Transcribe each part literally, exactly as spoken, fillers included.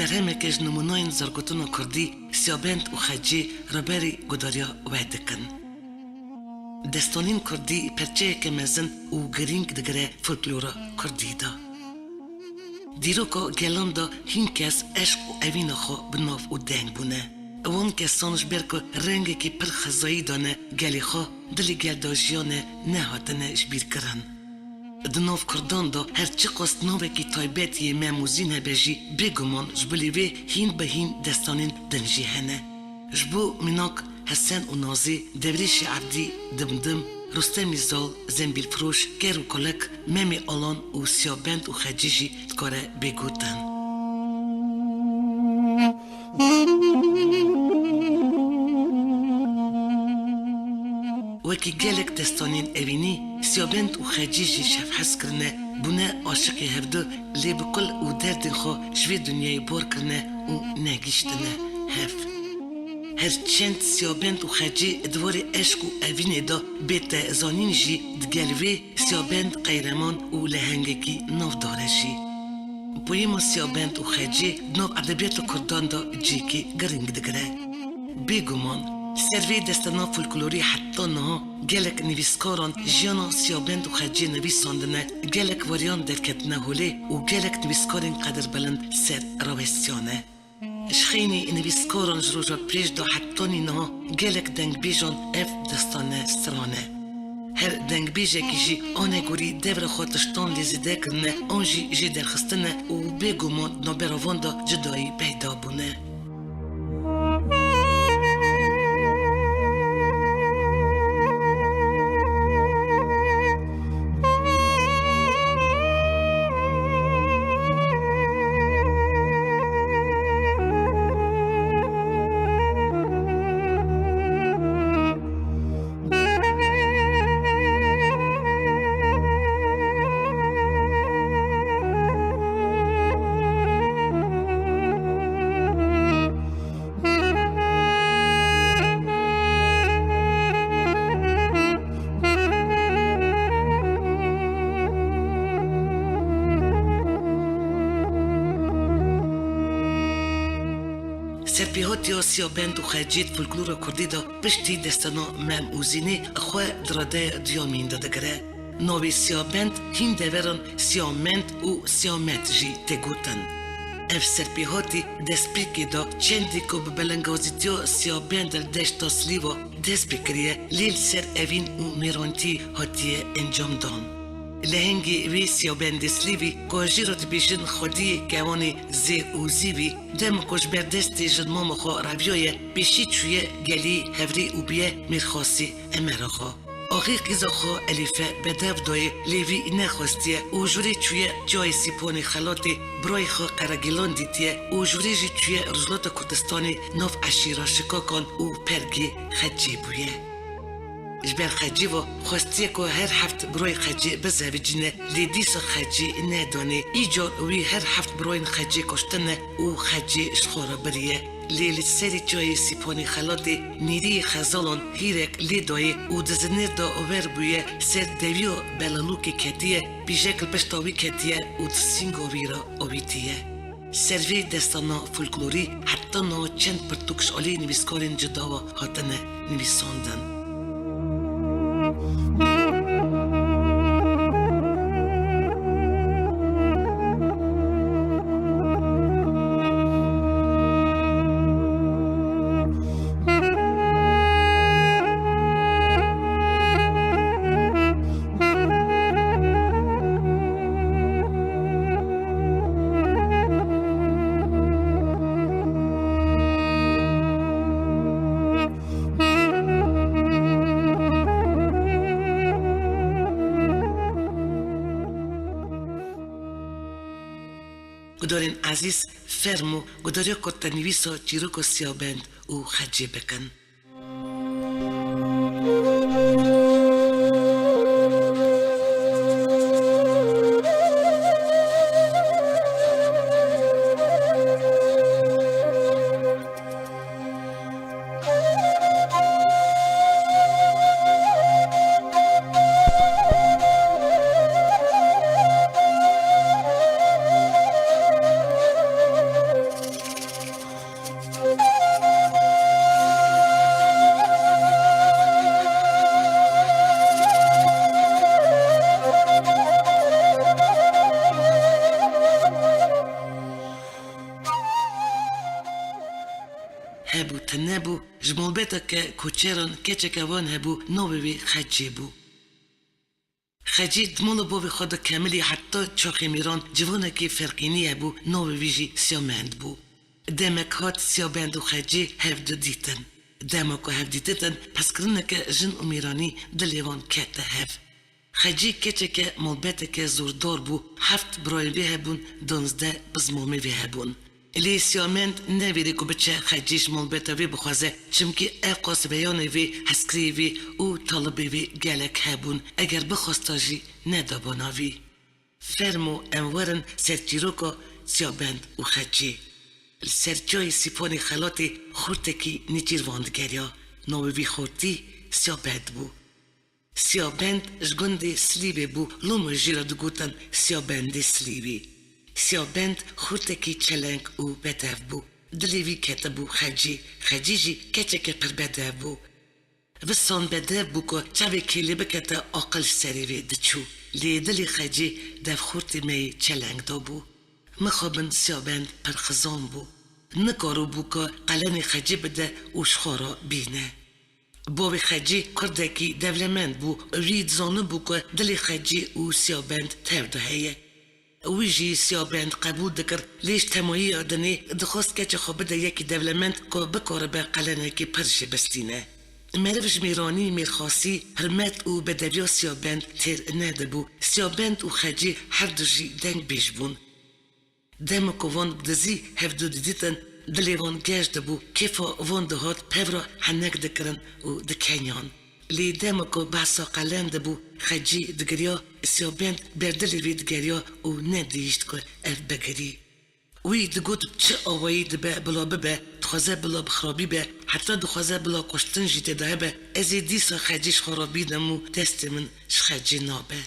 berhemeke ji nimûnayên zargotina kurdî, Siyabend û Xecê, raberî godariya we dikin. Destanên kurdî perçeyeke mezin û girîng digire folklora kurdî de. Dîroka gelan de hîn kes eşq û evîna xwe bi nav û deng bûne. Wan kesan ji ber ku rengekî pir xwezayî dane gelê xwe, dilê gel de jiyane, nehatine ji bîr kirin. Di nav kurdan de her çiqas navekî taybet yê Mem û Zîn hebe jî, bêguman ji bilî vê hîn bi hîn destanên din jî hene. Ji bo mînak, Hesen û Nazî, Dewrêşî Evdî, Dimdim, Rustemî Zal, Zembîlfiroş, Ker û Kulik, Memê Alan û Siyabend û Xecî jî dikare bê gotin. Wekî gelek destanên evînî, Siyabend û Xecî jî şevhez kirine, bûne aşiqê hevdu, lê bi kul û derdên xwe ji vê dinyayê bar kirine û negihiştine hev. Her çend Siyabend û Xecê di warê eşq û evînê de bête zanîn jî, digel vê Siyabend qehreman û lehengekî navdar e jî. Poyema Siyabend û Xecê di nav edebiyata kurdan de cihekî girîng digire. Bêguman, ser vê destana folklorî heta niha gelek nivîskaran jiyana Siyabend û Xecê nivîsandine, gelek weriyan derketine holê û gelek nivîskarên qedirbilind ser rawestiyane. Ji xeynî nivîskaran ji roja pêş de hetanî niha gelek dengbêjan ev destane strane. Her dengbêjekî jî anegorî devra xwe tiştan lê zêde kirine an jî jê derxistine û bêguman di navbera wan de cudayî peyda bûne. Serpêhatiya Siyabend û Xecê di folklora kurdî de piştî destana Mem û Zînê xwe di radeya duyemîn de digire. Navê Siyabend hîn deveran Siyamend û Siyamet jî tê gotin. Ev serpêhatî destpêkê de çendî ku bi belengazîtiya Siyabend li deşta Silîva dest pê kiriye, lê li ser evîn û mêrantî hatiye encamdan. Lehengê wê Siyabendê Silîvî ku jê re dibêjin xwediyê kewanê Zê û Zîvî, dema ku ji ber destê jin mama xwe reviyaye, pêşî çûye gelî Hevrê û bûye mêrxasî Emera xwe. Axê qîza xwe Elîfe bedev dayê, lê vî nexwestiye û jûrê çûye Çiyayê Sîponê Xelatê, birayê xwe Qeregîlan dîtiye û jûrê jî çûye Rojhilata Kurdistanê nav eşîra Şikakan û pergê Xecê bûye. Ji ber Xecê ve xwestiye ku her heft birayê Xecê bizevicîne, lê dîsa Xecê nedanê. Îcar wî her heft birayên Xecê kuştine û Xecê ji xwe re biriye. Lê li serê Çiyayê Sîponê Xelatê nîriyê Xezalan hîrek lê dayê û di zinêr de wer bûye, ser dewiya Belalûkê ketiye, pîjek li pişta wî ketiye û di sînga wî re avîtiye. Ser vê destana folklorî heta niha çend pirtûk ji alî nivîskarên cuda ve hatine nivîsandin. Gudarên ezîz, fermo gudariya kurtenivîsa çîroka Siyabend û Xecê bikin. nebû, ji malbeteke koçeran keçeke wan hebû, navê wî Xecê bû. Xecî di mala bavê xwe de kemilî heta çaxê mêran ciwanekî ferqînî hebû, navê wî jî Siyamend bû. Demek hat Siyabend û Xecî hev didîtin. Dema ku hev dîtitin, hezkirineke jin û mêranî dilê wan kete hev. Xecî keçeke malbeteke zordar bû, heft birayên wê hebûn, duwazdeh bizmamê wê hebûn. Lê Siyamend nevêrê ku biçe Xecî ji malbeta wê bixwaze, çimkî ewqas veyanê wê, hezkiriyê wê û talibê wê gelek hebûn, eger bixwesta jî nedabana wî. Fermo em werin ser çîroka Siyabend û Xecî. Li ser çiyayê Sîponê Xelatê xortekî nêçîrvan digeriya. Navê vî xortî Siyabend bû. Siyabend ji gundê Silîvê bû, loma jî re digotin Siyabendê Silîvî. Siyabend xortekî çeleng û bedev bû. Dilê vî ketibû Xecî, Xecî jî keçeke pir bedev bû. Visan bedev bû ku çavê kêlê bikete aqil ji serê vê diçû. Lê dilê Xecî dev xortê me yê çeleng dabû. Mixabin Siyabend pir xizan bû. Nikaribû ku qelenê Xecî bide û ji xwe re bîne. Bavê Xecî kurdekî dewlemend bû, wî dizanibû ku dilê Xecî û Siyabend tev de heye. Wî jî Siyabend qebûl dikir, lê ji temayiya dinê dixwest keçê xwe bide yekî dewlemend ku bikaribe qelenekî pir jê bistîne. Meriv ji mêranî, mêrxasî, hirmet û bedeviya Siyabend têr nedibû. Siyabend û Xecî her du jî dengbêj bûn. Dema ku van bi dizî hevdu didîtin, dilê van geş dibû, kêfa van dihat, pev re henek dikirin û dikeniyan. Lê dema ku behsa qelen dibû, Xecî digiriya, Siyabend ber dilê vê digeriya û nedihîşt ku ev bigirî. Wî digot, bi çi awayî dibe bila bibe, dixwaze bila bi xirabî be, heta dixwaze bila kuştin jî tê de hebe, ez ê dîsa Xecî ji xwe re bînim û destê min ji Xecî nabe.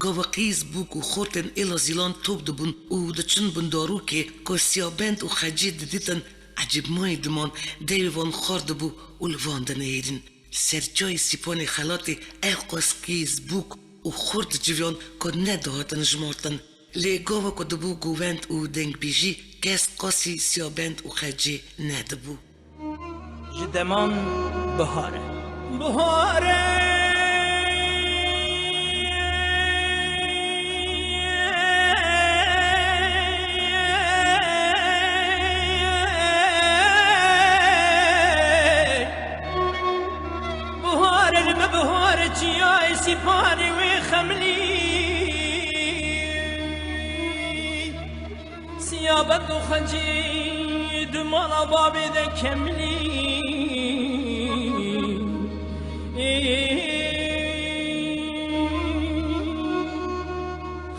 Gava qîz bûk û xortên êla zîlan top dibûn û diçin bin darûkê, ku Siyabend û Xecî didîtin, ecêbmayî diman, dewê wan xwar dibû û li van dinihêrîn. Li ser çiyayê Sîponê Xelatê ewqas qîz bûk û xort civiyan ku nedihatin jimartin. Lê gava ku dibû govend û dengbêjî, kes qasî Siyabend û Xecî nedibû. Ji deman bihar e. Bihar e. Bihar e, li me bihar e, çiyayê Sîpanê wê xemlî. Siyabend û Xecî di mala bavê de kemlî.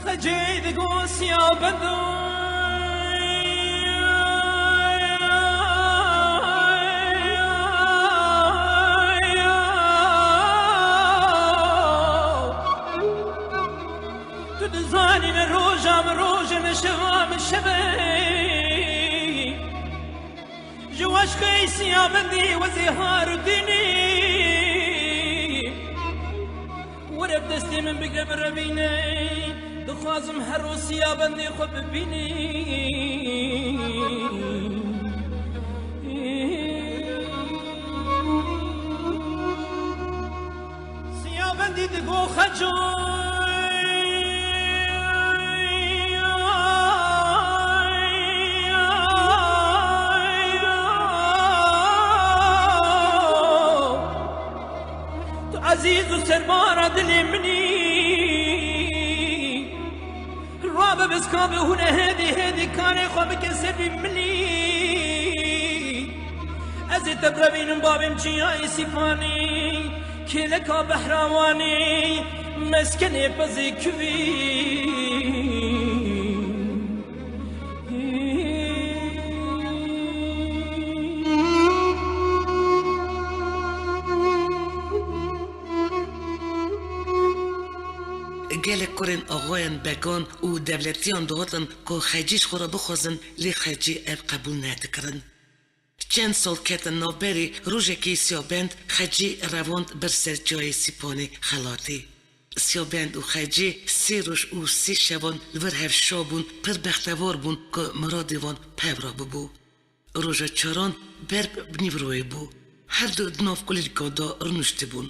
Xecî digo Siyabend û Tu dizanî min roja min roj e, min şeva min şev e. Ji weşkê Siyabendî wezê har û dînî. Were bi destê min bigre birevîne. Dixwazim her roj Siyabendê xwe bibînim. Siyabendî digo Xeco. Tu ezîz û serbara dilê min î. Rabe biskavê hûne hêdî hêdî karê xwe bike sebî milî. Ez ê te birevînim bavêm çiyayê Sîpanî, kêleka behra Wanî, meskenê pezê kivî. Gelek kurên axayên began û dewletiyan dihatin ku Xecî ji xwe re bixwazin, lê Xecî ev qebûl nedikirin. Çend sal ketin navberê, rojekê Siyabend Xecî revand bir ser çiyayê Sîponê Xelatê. Siyabend û Xecî sê roj û sê şevan li vir hev şa bûn, pir bextewar bûn ku miradê wan pev re bibû. Roja çaran berb bi nîvroyê bû. Her du di nav kulîlka de rûniştibûn.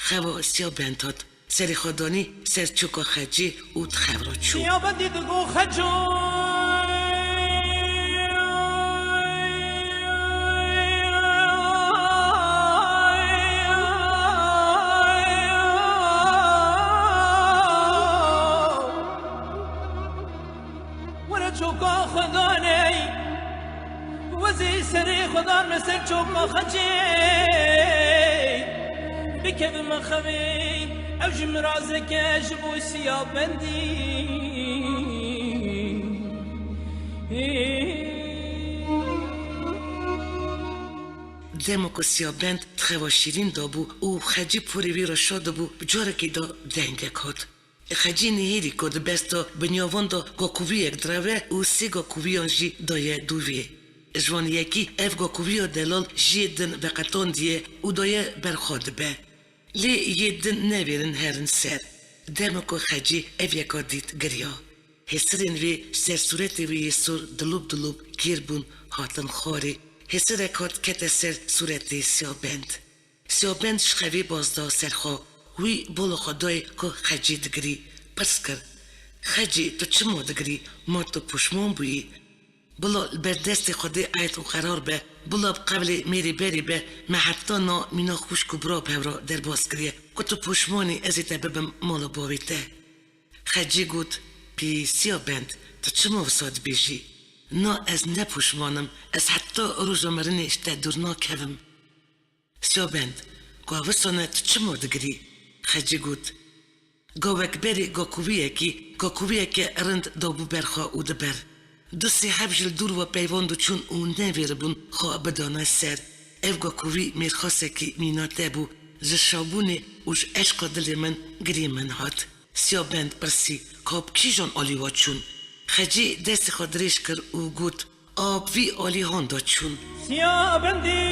Xewa Siyabend hat. Serê xwe danî ser çoka Xecî û di xev re çû. Siyabendî digo Xeco. Were çoka xwe daney, wezî serê xwe dan me ser çoka Xecê. Bikevime xevê, ew ji min razeke ji bo Siyabendî. Dema ku Siyabend di xewa şîrîn de bû û Xecî porê wî re şa dibû, bi carekî de dengek hat. Xecî nihêrî ku di besta binyavan de gakoviyek direve û sê gakoviyan jî daye dûvê. Ji wan yekî ev gakoviya delal ji yê din veqetandiye û daye ber xwe dibe. Lê yê din nevêrin herin ser. Dema ku Xecî ev yeka dît, giriya. Hêsirên wê ser sûretê wê yê sor dilûb dilûb kêr bûn, hatin xwarê. Hêsirek hat kete ser sûretê Siyabend. Siyabend ji xevê baz da ser xwe. Wî bola xwe dayê ku Xecî digirî. Pirs kir, Xecî, tu çima digirî? Ma tu poşman bûyî? Bila li ber destê Xwedê eyd û qerar be, bila bi qewlê mêrê berê be, me heta na mîna xwişk û bira bi hev re derbas kiriye. Ku tu poşman î, ez ê te bibim mala bavê te. Xecî got, Pî Siyabend, tu çima wisa dibêjî? Na, ez ne poşman im, ez heta roja mirinê ji te dûr nakevim. Siyabend, ku wisa ne, tu çima digirî? Xecî got, Gavek berê gakoviyekî, gakoviyeke rind dabû ber xwe û di ber. Du sê heb ji li dûr ve peyvan diçûn û nevêribûn xwe bidane ser. Ev gakovî mêrxasekî mîna te bû, ji şabûnê û ji eşqa dilê min girê min hat. Siyabend pirsî, Ka bi kîjan alî ve çûn? Xecî destê xwe dirêj kir û got, A bi vî alî han de çûn. Siyabendî.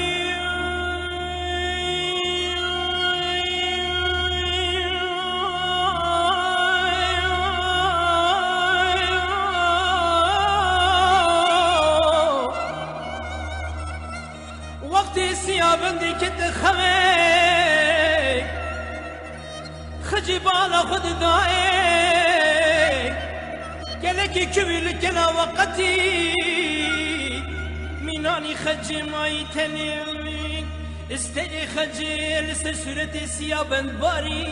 Wextê Siyabendî kete xewê, Xecî bala xwe didayê, gelekî kivî li kela we qetî. Mînanî Xecî mayî tenê, îsterê Xecî li ser sûretê Siyabend barî.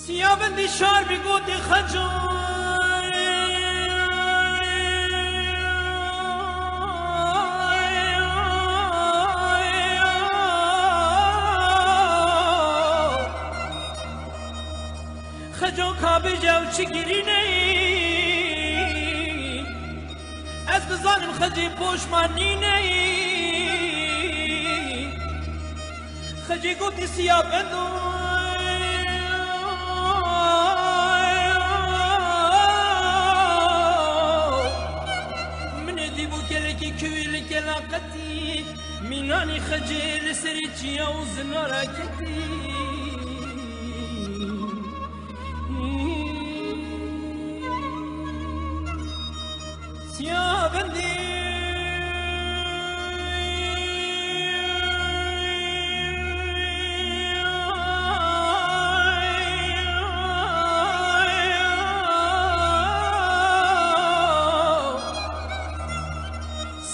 Siyabendî şar bî gotê Xeco. Xeco ka bêje ew çi girîneyî. Ez dizanim Xecî poşman nîneyî. Xecî gotî Siyabendo. Min ê dîbû kelekî kiwî li kela qetî. Mînanî Xecê li serê çiya û zinara ketî. Siyabendî.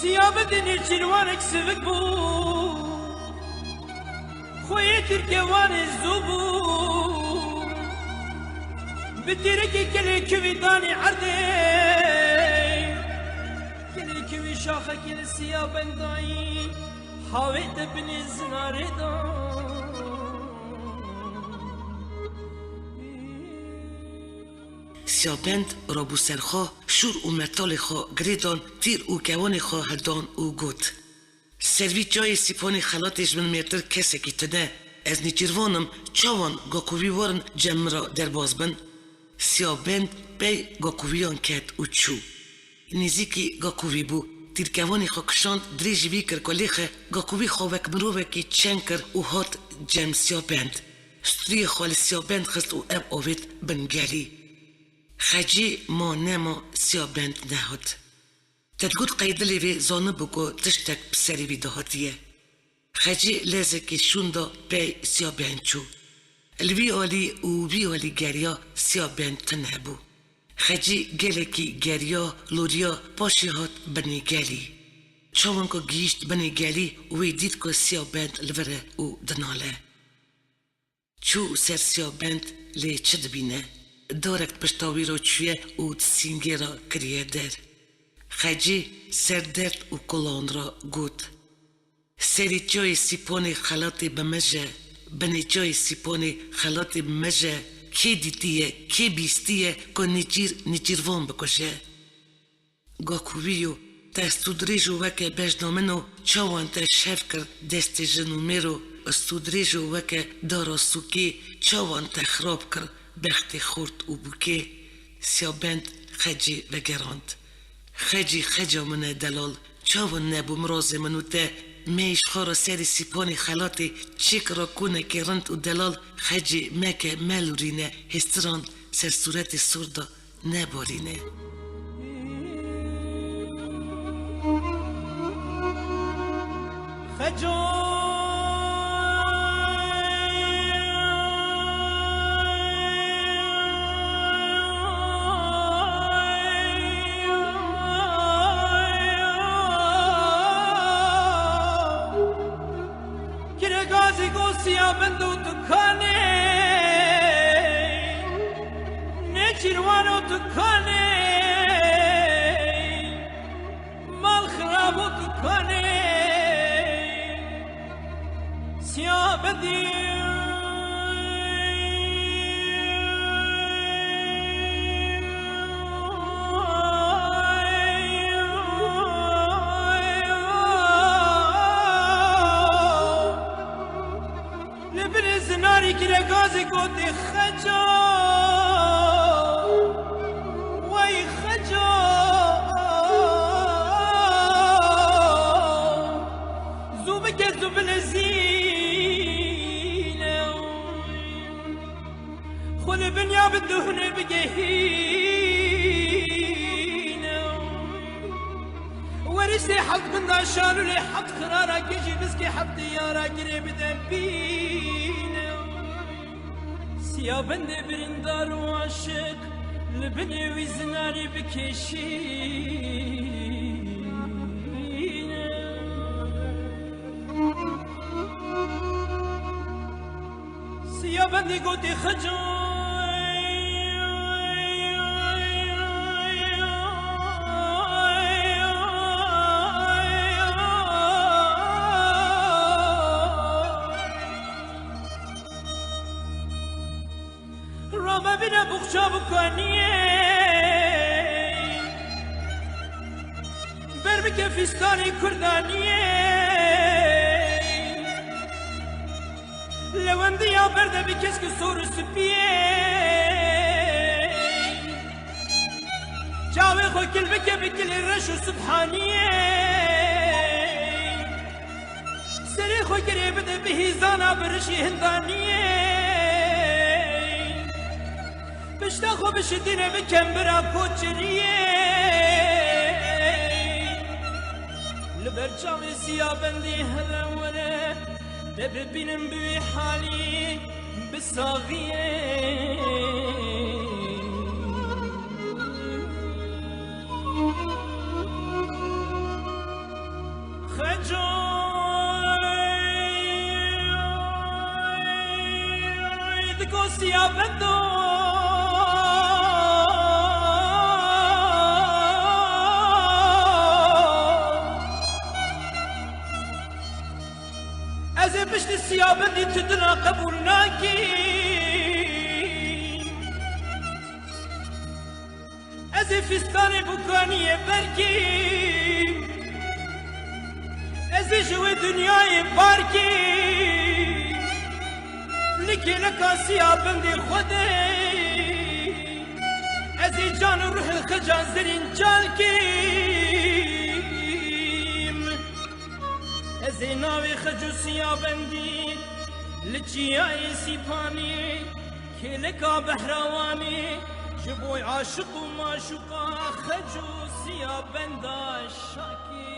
Siyabendî nêçîrwanek sivik bû. Xweyê Tirke wanê zû bû. Bi tîrekê kelê kivî danî erdê. Kelê kivî şaxekê li Siyabendayî. Hawê te binê zinarê da. Siyabend rabû ser xwe, şûr û mertalê xwe girê dan, tîr û kewanê xwe hildan û got, Ser vî çiyayê Sîponê xelatê ji min mêrtir kesekî tune. Ez nêçîrvan im, çawan gakovî werin cem min re derbas bin? Siyabend pey gakoviyan ket û çû. Nêzîkî gakovî bû. Tîrkevanê xwe kişand, dirêjî vî kir ku lêxe, gakovî xwe wek mirovekî çeng kir û hat cem Siyabend. striyê xwe li Siyabend xist û ev avêt bin gelî. Xecî ma nema Siyabend nehat. Te digot qey dilê vê zanibû ku tiştek bi serê vî dihatiye. Xecî lezekê şûn da pey Siyabend çû. Li vî alî û vî alî geriya, Siyabend tune bû. Xecî gelekî geriya, loriya, paşê hat binê gelî. Çawan ku gihîşt binê gelî, wê dît ku Siyabend li vir e û dinale. Çû ser Siyabend, lê çi dibîne? Darek pişta wî re çûye û di sîngê re kiriye der. Xecî ser derd û kulan re got: Serê çiyayê Sîponê xelatê bi me je, binê çiyayê Sîponê xelatê bi me je, kê dîtiye, kê bîstiye ku nêçîr nêçîrvan bikuje? Ga ku wî yo, te stûdirêj û weke bejna min o, çawan te şev kir destê jin û mêro, stûdirêj û weke dara sûkê, çawan te xirab kir bextê xort û bûkê? Siyabend Xecî vegerand. Xecî, Xeca min e delal, çawan nebû mirazê min û te? Me ji xwe re serê Sîponê xelatê çêkira konekê rind û delal. Xecî, meke, melûrîne, hêstiran ser sûretê sor de nebarîne. Xeco. Kiregazî go Siyabend û tu kanê, nêçîrwan û tu kanê, mal xirab û tu kanê, Siyabendî. Li binê zinarî kiregazê gotê Xeco, wey Xeco, zû bike zû bilezîne. Xwe li binya bi duhunê bigehîne. Weriştê heft binda şalûlê heft xirara gijî biskê heftê yara girê bide bîne. Siyabendê birîndar û aşiq li binê wî zinarî bikêşîne. Siyabendî gotê Xeco. Rame bine buxça bi kaniyê, ber bike fîstanê kurdaniyê. Lewendiya berde bi kesk û sor û spiyê. Çavê xwe kil bike bi kilê reş û subhaniyê. Serê xwe girê bide bi hîzana bi rişî hindaniyê. Pişta xwe bişitîne bi kembira koçiriyê. Li ber çavê Siyabendî here were, te bibînim bi wî halî bi saxiyê. Xecoy, diko Siyabendo. Ez ê piştî Siyabendî tu dina qebûl nakî. Ez ê fîstanê bukaniyê berkî. Ez ê ji wê dinyayê barkî. Li kêleka Siyabendê xwe de. Ez ê can û ruhê Xeca zirîn çalkîm. Ez ê navê Xec û Siyabendî Li çiyayê Sîpanê kêleka behra Wanê, ji bo aşiq û maşûqa Xec û Siyabenda Şakî.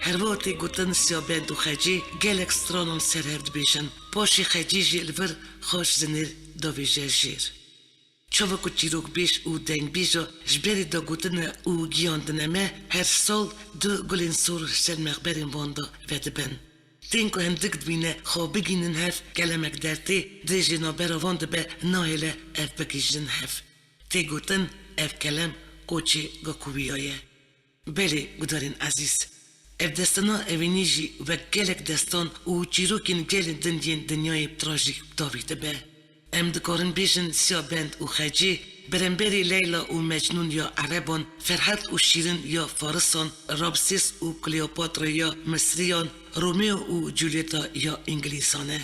Her wiha tê gotin Siyabend û Xecî gelek stranan ser hev dibêjin. Paşê Xecî jî li vir xaş zinêr davêje jêr. Çawa ku çîrokbêj û dengbêja ji berê de gotine û giyandine me, her sal du gulên sor ser mexberên wan de vedibin. Tên ku hindik dibîne xwe bigînin hev, kelemek dertê, dirêjê navbera wan dibe, nahêle ev bigihîjin hev. Tê gotin, ev kelem qoçê Gakuwiya ye. Belê, gudarên ezîz, ev destana evînî jî wek gelek destan û çîrokên gelên din yên dinyayê trajîk bi dawî dibe. Em dikarin bêjin Siyabend û Xecî, beremberî Leyla û Mecnûn ya Ereban, Ferhat û Şîrin ya Farisan, Ramsês û Kleopatra ya Misriyan, Romeo û Julieta ya Îngilîsan e.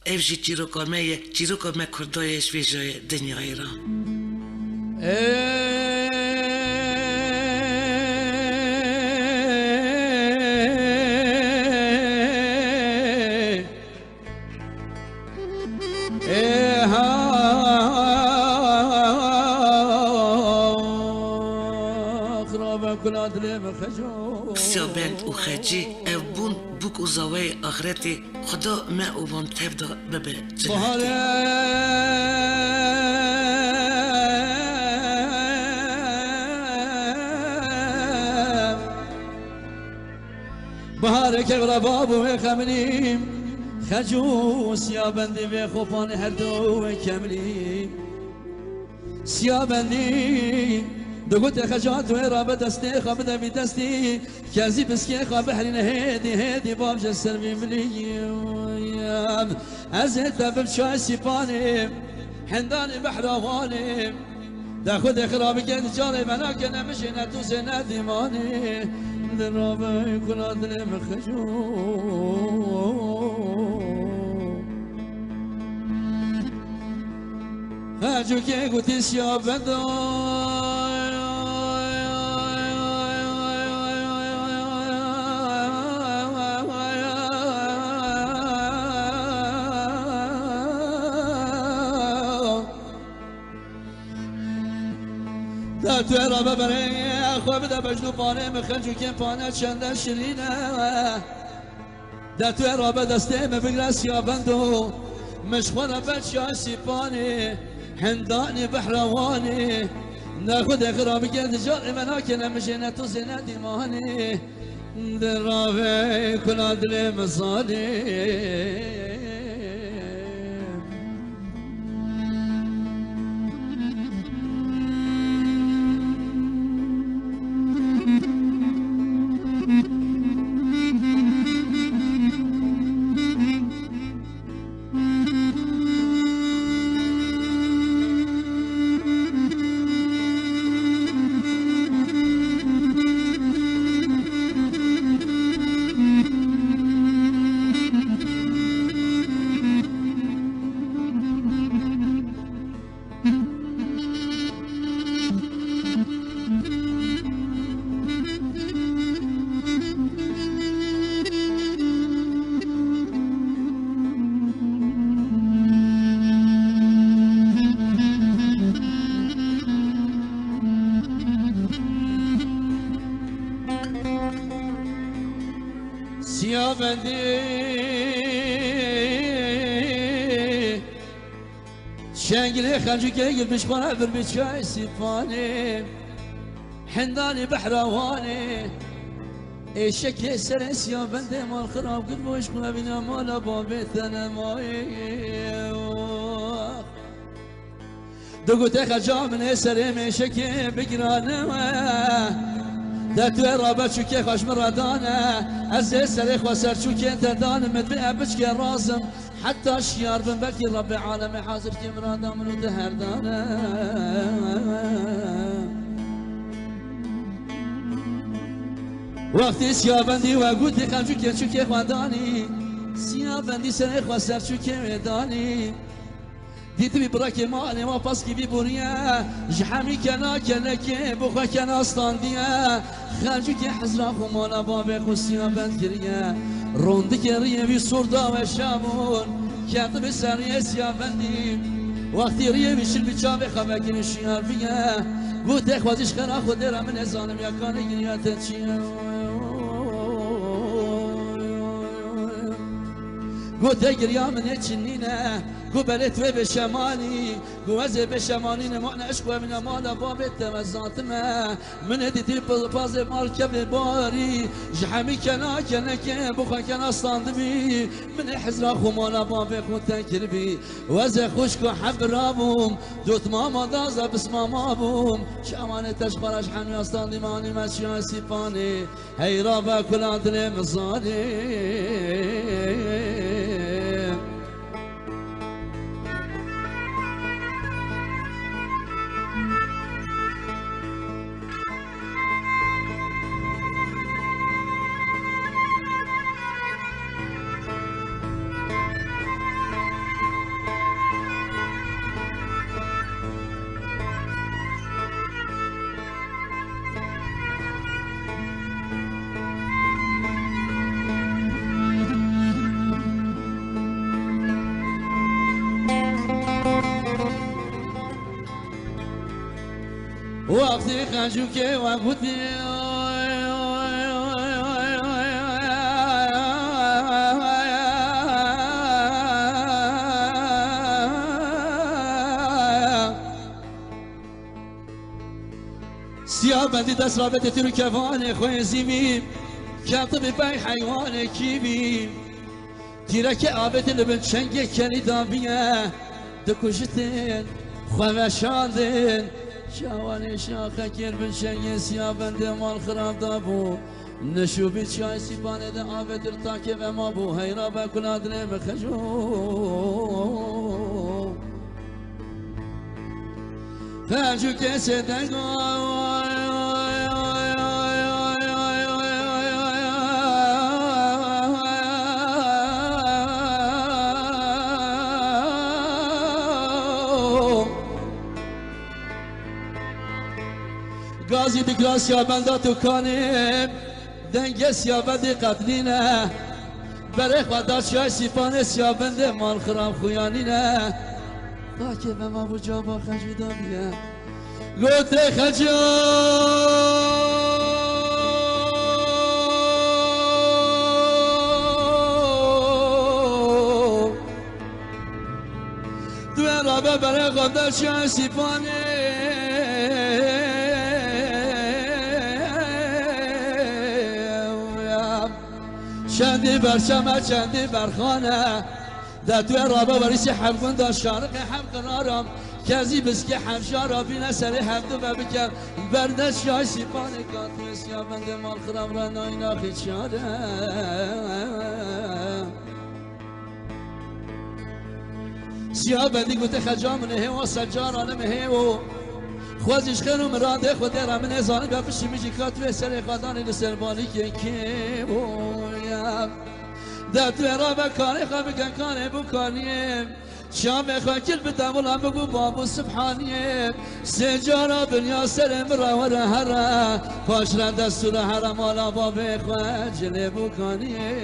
Ev jî çîroka me ye, çîroka me Kurda ye ji vê cihê dinyayê re. Ê, ê, ha, xirabe kula dilê min Xeco. Siyabend û Xecî ev bûn bûk û zaweyê axretê. Xuda me û wan tev de bibe cenetê. Baharê, baharê kevra bab û wê xemilî, Xec û Siyabendî vê xopanê her du wê kemilî. Siyabendî digote Xeca tu ê rabe destê xwe bide vî destî, kezî piskê xwe biherîne hêdî hêdî bav ji ser vî milî. Ez ê te bim çay Sîpanê, hendanê behra Wanê. De Xwedê xira bike di carê me nakene mijê ne tu zê ne dîmanê. Di ravê kula dilê min Xeco. Hecûkê gotî Siyabenda. De tu ê rabe berê xwe bide Mecnû panê min, Xencûkê pane çende şirîn e. De tu ê rabe destê min bigre Siyabendo, min ji xwe re be çay Sîpanê, hendanê behra Wanê. Ne Xwedê xira bike di carê me nakene mijê ne tu zê ne dîmanê. Di ravê kula dilê min zanê. Siyabendî. Şengilê Xelcûkê gil bişmana vir bi çay Sîpanê. Hendanê behra Wanê. Êşekê serê Siyabendê mal xirab kir, boş xwe bîna mala babê te nemayê. Digote Xeca min ê serê mêşekê bigirane we. De tu ê rabe çûkê xwe ji min re dane. Ez ê serê xwe ser çûkê te danim, min divê ev biçkê razim. Heta şiyar bin, belkî Rebbê alemê hazir kê mirada min û te her dane. Wextê Siyabendî we gotî Xelcûkê çûkê xwe danî. Siyabendî serê xwe ser çûkê wê danî. Dîtibî birekê malê wan paskî vî bûriye, ji hemî kena kelekê bi xwe kena standiye. Xelcûkê hizra xwe mala bavê xwe Siyabend kiriye. Rondikê riyê wî sor da weşa bûn, ketibî ser riyê siyabendî. Wextî riyê wî şil bi çavê xwe vekirî şiyar bîye. Gote xwezî ji xera Xwedê re min ê zanim ya kanê giriya te çi ye? Gote giriya min ê çi nîne. Ku belê tu ê bêşemanî, ku ez ê bêşemanî ne mane eşq we min e mala babê te vezatime. Min ê dîtî pazê mal kevê barî, ji hemî kena kenekê bi xwe kena standibî. Min ê hizra xwe mala babê xwe te kiribî. Wezê xwişk û hebra bûm, dotmama da zebismama bûm. Çawanê te ji xwe re ji hemiya standî manî me çiya sîpanê. Heyra be kula dilê min zanê. Wextê xecûkê we gotî, Siya bendî dest rabetê tîr û kevanê xwe yê zîvî, ketibî pey heywanê kîvî. Tîreke avêtin li bin çengê kelî daviye, dikujitin, xwe veşandin. Çawanê şaxekêr bin çengê siya bendê mal xirab dabû. Nişûbî çiyayê Sîpanê de avêtir takê ve mabû. Heyra be kula dilê min xecû. Xecû kesê denga. Gazî dikira siya benda tu kanê. Dengê siya bendê qetlîne. Berê xwe da çiyayê Sîpanê siya bendê mal xiram xuyanîne. Takê me ma bû caba xecû daviye. Gotê xecû. Due rabe berê xwe da çiyayê Sîpanê. Çendî berçeme, çendî berxane. De tu rabe werîsî hevgunda şariqê hevqiraram. Kezî biskê hevşara bîne serê hevdu ve bike. Berde çiyayê Sîpanê katê siya bendê mal xiram re nayna xîçare. Siya bendî gote xeca min ê hêwa secara ne min hêwo. Xwezî ji xêr û miradê Xwedê re min ê zanim ya piştî min jî ka tu yê serê xwe danî li ser balîkê kêwo ya. De tu ê rabe karê xwe bike karê bû kaniyê. Çavê xwe kil bi dewila bigo babû Sibhaniyê. Sê cara dinya serê min re were here. Paş re destûra here mala babê xwe cilê bû kaniyê.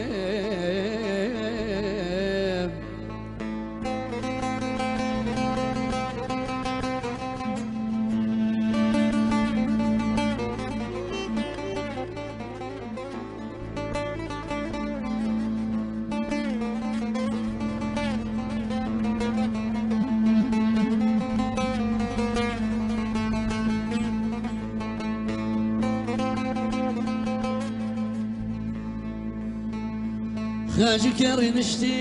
Xecûkê rîniştî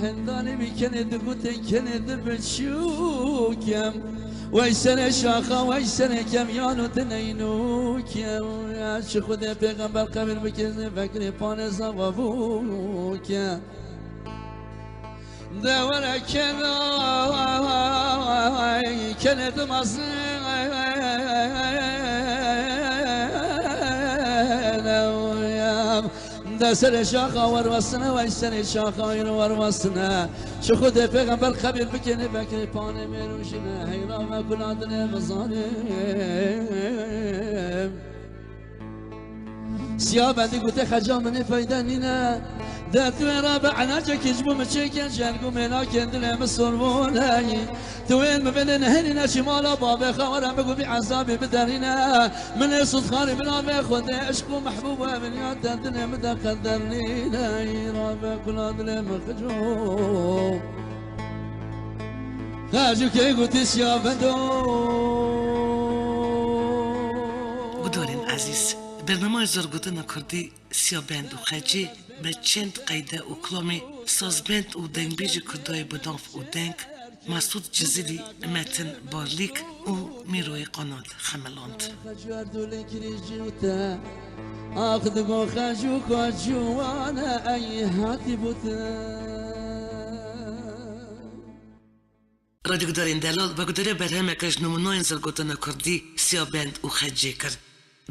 hindanê wî kenê digotin kenê di biçûk em. Wey serê şaxa, wey serê kemyan û dineynûk em. Ya çi Xwedê pêxember qebîl bike, zê vekirê panê zava bûke. De were kena, kenê dimazin. Te serê şaxa werwestine, wey serê şaxa yir werwestine. Ji Xwedê pêxember qebîl bikêne, vekirê panê mêr û jine. Heyra me kula dilê min zalim. Siya bendî gote, xeca min ê feyde nîne. Derdê wê re bi elacekî ji bo min çêke, ji ergû mêlakên dilê min sorvoneyî. Tu wên min vê lê neherîne, çi mala bavê xwe were min go vî ezabî biderîne. Min ê sudxarî min avê Xwedê, eşq û mehbûb we min ya te dilê min de qeder nîne. Ey rabe kula dilê min xico. Xecûkê gotî siya bendo. Gudarên ezîz, bernameyê Zargotina Kurdî Siya Bend û Xecê bi çend qeyde û kilamê sazbend û dengbêjê Kurdayê bi nav û deng Mesûd Cizîrî, Metin Barlîk û Mîroyê Qanat xemiland. Ax digo xecû xecû wane ey hatî bûte. Radyogudarên delal, vegudarê berhemeke ji nimûnayên zilgotina kurdî Siya Bend û Xecê kir.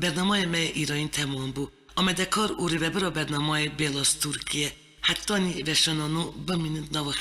Bernameyê me yê îrayîn temam bû. Amadekar û rêvebira bernamayê Bêla Stûrkî ye. Hetanî veşanano bimînin di nava